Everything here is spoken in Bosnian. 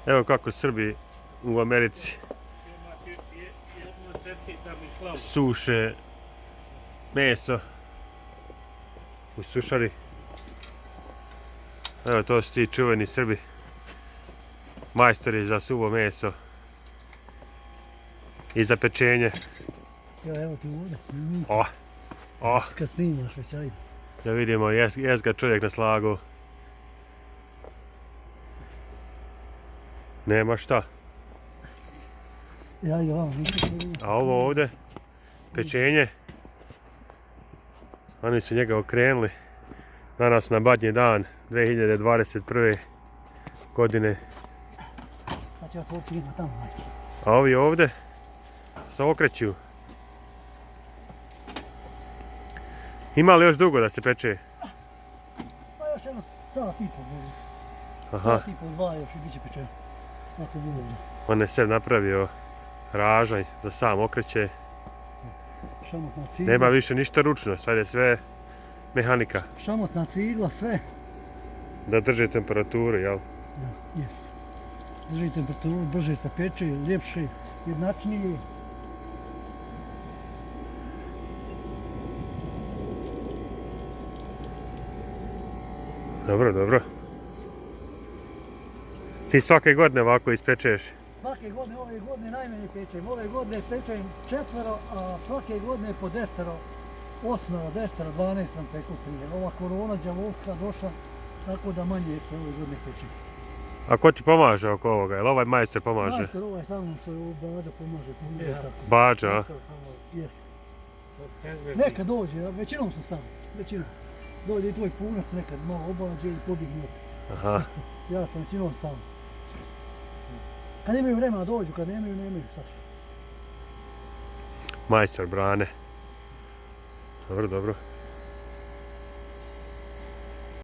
Evo kako Srbi u Americi suše meso u sušari. Evo to su ti čuveni Srbi, majstori za suvo meso i za pečenje. Evo ti ovdje snimite. Kad snimaš već, ajde. Da vidimo, jes ga čovjek naslagao. Nema šta. Ajde, vamo, A ovo ovdje, pečenje. Oni su njega okrenuli. Danas na badnji dan 2021. godine. Sad ću ja to optima tamo, ajde. A ovi ovdje se okreću. Ima li još dugo da se peče? Pa još jedno sat i pol bude. Aha. Sat i pol, dva još i bit će pečeno. Ako bude. On je sve napravio ražanj da sam okreće. Šamotna cigla. Nema više ništa ručno, sad je sve mehanika. Šamotna cigla, sve. Da drži temperaturu, jel? Ja, jest. Drži temperaturu, brže se peče, ljepše, jednačnije. Dobro, dobro. Ti svake godine ovako ispečeš? Svake godine, ove godine najmanje pečem. Ove godine pečem 4, a svake godine po 10, 8, 10, 12 sam pekao prije. Ova korona đavolska došla, tako da manje se ove godine pečem. A ko ti pomaže oko ovoga? Jel ovaj majstor pomaže? Majstor ovaj sa mnom što je Bađa pomaže. Bađa, a? Jest. Nekad dođe, većinom sam sam. Većinom. Dođe i tvoj punac nekad malo obađe i pobjegne opet. Aha. Ja sam većinom sam. Kad nemaju vremena dođu, kad nemaju šta. Majstor brane. Dobro, dobro.